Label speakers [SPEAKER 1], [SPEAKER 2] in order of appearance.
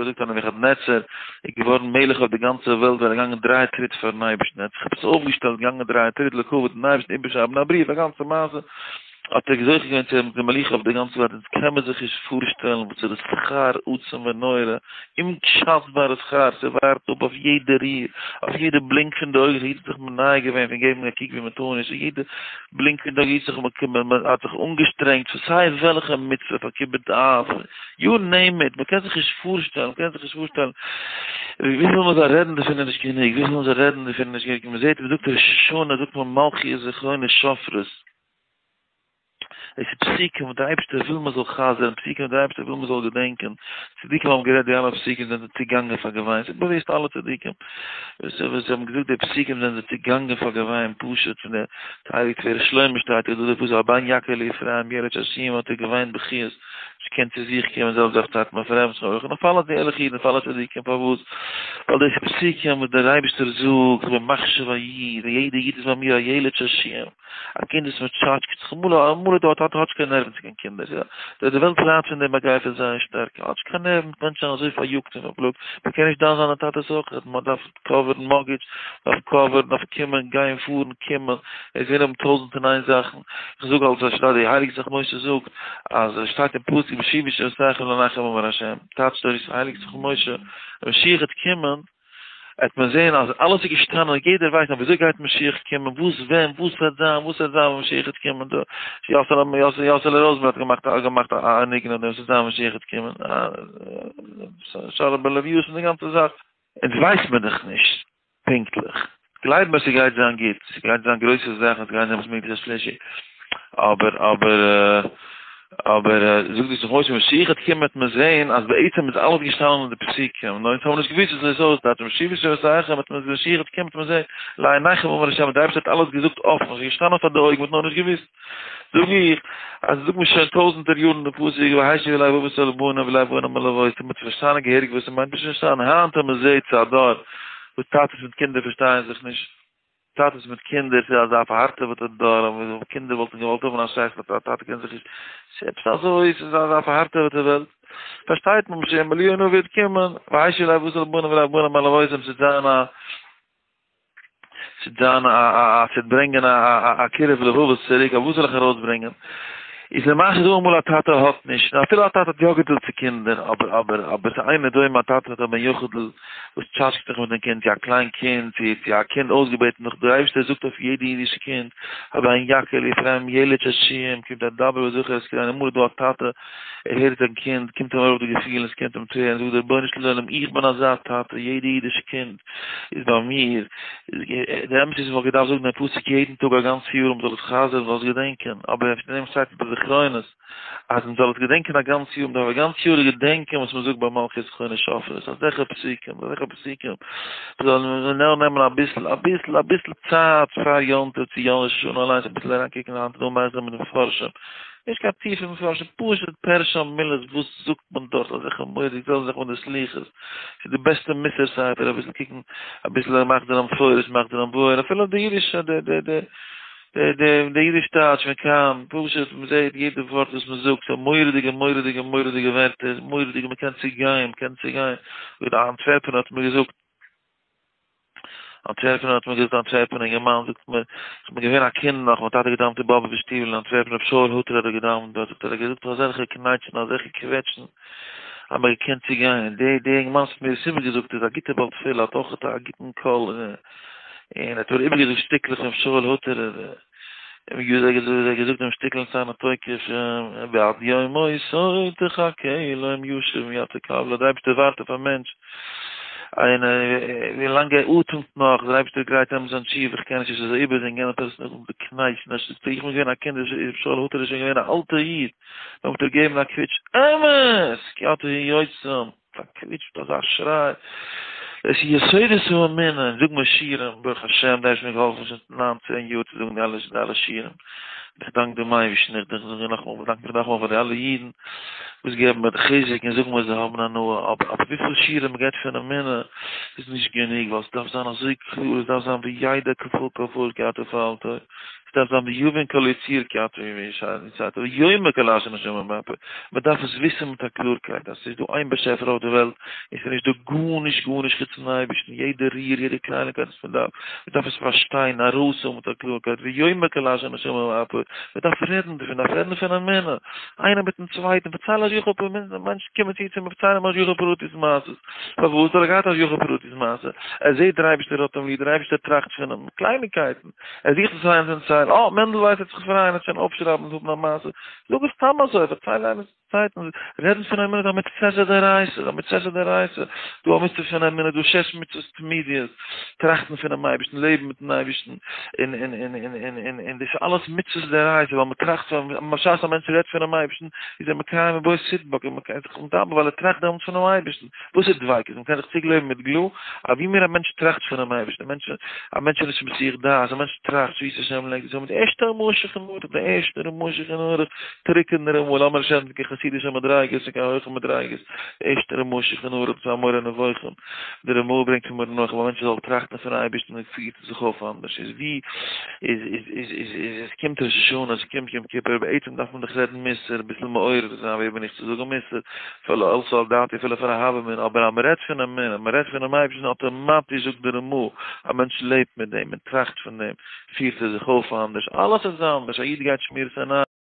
[SPEAKER 1] זאגט אז נבוכדנצר איז געווארן מלך אויף די גאנצע וועלט ווייל ער איז געגאנגען דריי טריט פארן אייבערשטן, ער האט זיך עפעס אויפגעשטעלט געגאנגען דריי טריט לכבוד דעם אייבערשטן איבערשרייבן א בריוו א גאנצע מעשה, האט ער זוכה געווען צו די מלוכה אויף די גאנצע וועלט, אונז קען מען זיך נישט פארשטעלן וואס איז די שכר עצום ונורא, אומשאצבארע שכר, ס'ווארט אפ אויף יעדע ריר, אויף יעדע בלינק פון די אויגן, א איד האט זיך מונע געווען פון געבן א קוק ווי מ'טאר נישט, יעדע בלינק פון די אויגן זיך מען האט זיך אנגעשטרענגט פאר סיי וועלכע מצוה, פאר כיבוד אב, you name it, מ'קען זיך נישט פארשטעלן, מ'קען זיך נישט פארשטעלן וויפיל מ'זאל רעדן דערפון איז נישט גענוג, וויפיל מ'זאל רעדן דערפון איז נישט גענוג, מ'זעט מ'זאגט ראש השנה זאגט מען מלכיות זכרונות שופרות. עס איז פסוקים וואס דער אייבערשטער וויל מען זאל חזר'ן, פסוקים וואס דער אייבערשטער וויל מען זאל געדענקען, צדיקים האבן גערעדט די אלע פסוקים זענען זיי צוגאנגען פאר געוויין, ס'איז באוואוסט אלע צדיקים וואס האבן געזאגט די פסוקים זענען זיי צוגאנגען פאר געוויין, פשוט פון די הייליגע תפארת שלמה שטייט דא די פסוק הבן יקר לי אפרים ילד שעשועים האט ער געוויינט בכיות, נישט געקענט צו זיך קומען זעלבסט זיך צייט מען פרעמד זיך אויך, און אויף אלע די ערליכע אידן אויף אלע צדיקים פארוואס? ווייל דאס איז פסוקים וואס דער אייבערשטער זאגט איך בין מחשיב א איד, און יעדע איד איז ביי מיר א ילד שעשועים. א קינד וואס מען טשאטשקעט זיך אמאל אמאל איז דא א טאטע האט נישט קיין נערוון צו קיין קינדער יא די וועלט ליידט פון די מגיפה זייער שטארק האט נישט קיין נערוון מענטשן זענען אזוי פאריאגט און פארפלאגט מען קען נישט דן זיין די טאטעס אויך מען דארף cover ן mortgage דארף cover ן דארף קומען גיין פארן קומען עס ווערן האבן טויזנט און איין זאכן איך זאג אלס אז שטייט די הייליגע ישמח משה זאגט אז עס שטייט אין פסוק בשוב שובותיכם לעיניכם אמר השם טייטשט דער הייליגע ישמח משה ווען משיח וועט קומען וועט מען זען אז אלעס איז געשטאנען און יעדער ווייסט נאר וויאזוי גייט משיח קומען, וואס ווען, וואס וועט זיין, וואס וועט זיין ווען משיח וועט קומען, דא יאסעלע יאסעלע יאסעלע ראזנבערג האט געמאכט האט געמאכט א ניגון אויף דעם, וואס וועט זיין ווען משיח וועט קומען, שאלה בלוויות און די גאנצע זאך. אונז ווייסט מען דאך נישט פונקטליך, גלייב מיר ס'גייט זיין גוט, ס'גייט זיין גרויסע זאכן, ס'גייט זיין בית מקדש השלישי, אבער אבער אבער זאגט די ישמח משה משיח וועט קומען וועט מען זעהן אז בעצם איז אלעס געשטאנען אין די פסוקים נאר אונז האבן נישט געוואוסט וויאזוי עס אויסדייטשן בשוב שובותיכם וועט מען משיח וועט קומען וועט מען זעהן לעיניכם אמר השם דער אייבערשטער האט אלעס געזאגט אפן עס איז געשטאנען פאר די אויגן מען האט נאר נישט געוואוסט זאג איך אז זאגט מען שוין טויזענטער יארן די פסוק והשיב לב אבות אל בנים ולב בנים אל אבות מען האט פארשטאנען געהעריג וואס עס מיינט נישט פארשטאנען היינט אז מען זעהט ס'איז א דור וואס טאטעס מיט קינדער פארשטייען זיך נישט. טאטעס מיט קינדער, ס'איז אזא פארהארטעוועטע דור, אז קינדער וואלטן געוואלט האבן א שייכות מיט א טאטע קען זיך נישט, ס'איז עפעס אזוי, ס'איז אזא פארהארטעוועטע וועלט. פארשטייט מען משיח אליהו הנביא וועט קומען, והשיב לב אבות אל בנים ולב בנים אל אבותם, ס'וועט זיין א, ס'וועט זיין א א א, ס'וועט ברענגען א א א קירוב לבבות צוריק, אבער וואס זאל איך ארויסברענגען? איז למעשה דא אמאל א טאטע האט נישט, און אפילו א טאטע האט יא געדולד צו קינדער, אבער אבער אבער ס'איז אינו דומה א טאטע מיט א בן יחיד'ל וואס טשאטשקעט זיך מיט דעם קינד, צו א קליין קינד, צו צו א קינד אויסגעבעטן נאך דער אייבערשטער זאגט אויף יעדע אידישע קינד, הבן יקר לי אפרים ילד שעשועים, קומט א דבר וזכר את כולנו, אמאל איז דא א טאטע, ער הערט זיין קינד, קומט אים ארויף די געפילן, עס קומט אים טרערן, זאגט דער רבונו של עולם איך בין אזא טאטע, יעדע אידיש קינד איז ביי מיר, דער אמת איז מען וואלט געדארפט זאגן דעם פסוק יעדן טאג א גאנץ יאר, מען זאל עס חזר'ן, מען זאל עס געדענקען, אבער פון דעם שטייט אין די זכרונות, אז מען זאל עס געדענקען א גאנץ יאר, מען דארף א גאנץ יאר געדענקען וואס מען זאגט ביי מלכיות זכרונות שופרות, אזעלכע פסוקים, אזעלכע פסוקים, מען זאל נאר נעמען אביסל, אביסל, אביסל צייט פאר יום טוב צו יום ראש השנה אליינס אביסל אריינקוקן היינט איז דא מחזור מיט די מפרשים, נישט קיין טיפע מפרשים, פשוט פירוש המילות וואס זאגט מען דארט אזעלכע מורא'דיג זעלבע זאך מיט די סליחות. ס'איז די בעסטע מוסר ספר, אביסל קוקן, אביסל מחזור המפורש, מחזור המבואר, אפילו די אידישע, די די די די די די אידיש טייטש פון כאן, פשוט מ'זעט יעדע ווארט וואס מ'זאגט, ס'איז מורא'דיגע מורא'דיגע מורא'דיגע ווערטער, מורא'דיגע, מ'קען צוגיין, מ'קען צוגיין, ווי די אנטווערפענער האט מיר געזאגט. אנטווערפענער האט מיר געזאגט אנטווערפענער אינגערמאן זאגט מיר איך בין געווען א קינד נאך מיין טאטע געדאווענט אין באבוב'ע שטיבל אין אנטווערפען רבי שאול הוטער האט דארט געדאווענט דארט זאגט ער האט געזאגט אזעלכע קנייטשן אזעלכע קוועטשן אז מען געקענט צוגיין די די אינגערמאן וואס האט מיר עס איבערגעזאגט איז א גוטער בעל תפילה האט אויך א גוטן קול און האט מיר איבערגעזאגט שטיקלעך פון רבי שאול הוטער און ווי אזוי ער האט געזאגט דעם שטיקל ונתנה תוקף ועד יום מותו תחכה לו אם ישוב מיד תקבלו, דער אייבערשטער ווארט אויף א מענטש און ווי לאנג ער אטעמט נאך, דער אייבערשטער גרייט אים זיין תשובה, איך קען נישט עס אזוי איבערזינגען, האט ער עס נאכדעם געקנייטשט, איך בין געווען א קינד איז ר' שאול הוטער איז שוין געווען א אלטער איד, ווען מ'האט אים געגעבן א קוויטש, אמת! כי אתה הוא יוצרם. פארקוויטשט אזא שריי, דאס איז יסודות האמונה, זאג מיר שיעורים, ברוך השם דער אייבערשטער האט מיר געהאלפן שוין ניין צען יאר צו זאגן די אלע די אלע שיעורים, איך דאנק דעם אייבערשטן, איך דאנק זיך נאכאמאל, איך דאנק מיך נאכאמאל פאר די אלע אידן וואס געבן מיר די חיזוק און זאגן מיר זיי האבן הנאה, אבער אבער וויפיל שיעורים מען געבט פון אמונה איז נישט גענוג, ווייל עס דארף זיין אזוי קלאר, עס דארף זיין וידע כפול כפול כי אתה פעלתו. ס'דארף זיין ויבין כל יציר כי אתה הוא ויצרת ויאמר כל אשר נשמה באפו, מען דארף עס וויסן מיט א קלארקייט אז ס'איז דא איין באשעפער אויף די וועלט און ס'איז נישט דא גארנישט גארנישט חוץ פון אייבערשטן, יעדע ריר יעדע קלייניקייט וואס מען דארף, מען דארף עס פארשטיין ארויסהאבן מיט א קלארקייט, ויאמר כל אשר נשמה באפו, מען דארף רעדן דערפון, מען דארף רעדן פון אמונה, איינער מיטן צווייטן, פארצייל השגחה פרטית, מענטשן קומען צו צו מיר פארציילן השגחה פרטית מעשות, פארוואס האט ער געהאט השגחה פרטית מעשה? ער זעט דער אייבערשטער האט אים ליב, דער אייבערשטער טראכט פון אים, קלייניקייטן, ער זוכט עס אליינס אין ציין, אה, מענדל ווייס וועט זיך פרייען, ער וועט שוין אויפשרייבן און האבן א מעשה, זאג עס סתם אזוי, פארצייל איינעם צווייטן, רעדן פון אמונה איז א מצות דאורייתא, איז א מצות דאורייתא, דא א מצוה פון אמונה, דא שש מצוות תמידיות, טראכטן פונעם אייבערשטן, לעבן מיטן אייבערשטן, און און און און און און און דאס איז אלעס מצוות דאורייתא, ווייל מען טראכט פון, בשעת א מענטש רעדט פונעם אייבערשטן, איז ער מקיים ובו תדבק, און מען איז זיך מדבר ווייל ער טראכט דעמאלטס פונעם אייבערשטן. וואס איז דביקות? מען קען זיך צוגלעבן מיט גלו, אז ווי מער א מענטש טראכט פונעם אייבערשטן, א מענטש, א מענטש איז נישט מסיח דעת, א מענטש טראכט שויתי השם לנגדי תמיד, די ערשטע רמ"א שולחן ערוך, די ערשטע רמ"א שולחן ערוך, טרוקענע רמ"א, לאמיר נישט רעדן קיין חסידישע מדריגות און קיין הויכע מדריגות, די ערשטע רמ"א שולחן ערוך איז א מורה נבוכים, די רמ"א ברענגט פון מורה נבוכים, א מענטש זאל טראכטן פון אייבערשטן און פירט זיך אויף אנדערש, איז ווי איז איז איז איז איז עס קומט ראש השנה, עס קומט יום כיפור, בעצם דארף מען דאך רעדן מוסר, אביסל מעורר זיין, ווער בין איך צו זאגן מוסר, אפילו אלס על דעתי אפילו פאר א הוה אמינא, אבער אז מען רעדט פון אמונה, מען רעדט פונעם אייבערשטן אטאמאטיש זאגט דער רמ"א, א מענטש לעבט מיט דעם, מען טראכט פון דעם, פירט ער זיך אויף אנדערש, אלעס איז אנדערש, א איד גייט שמירת עיניים.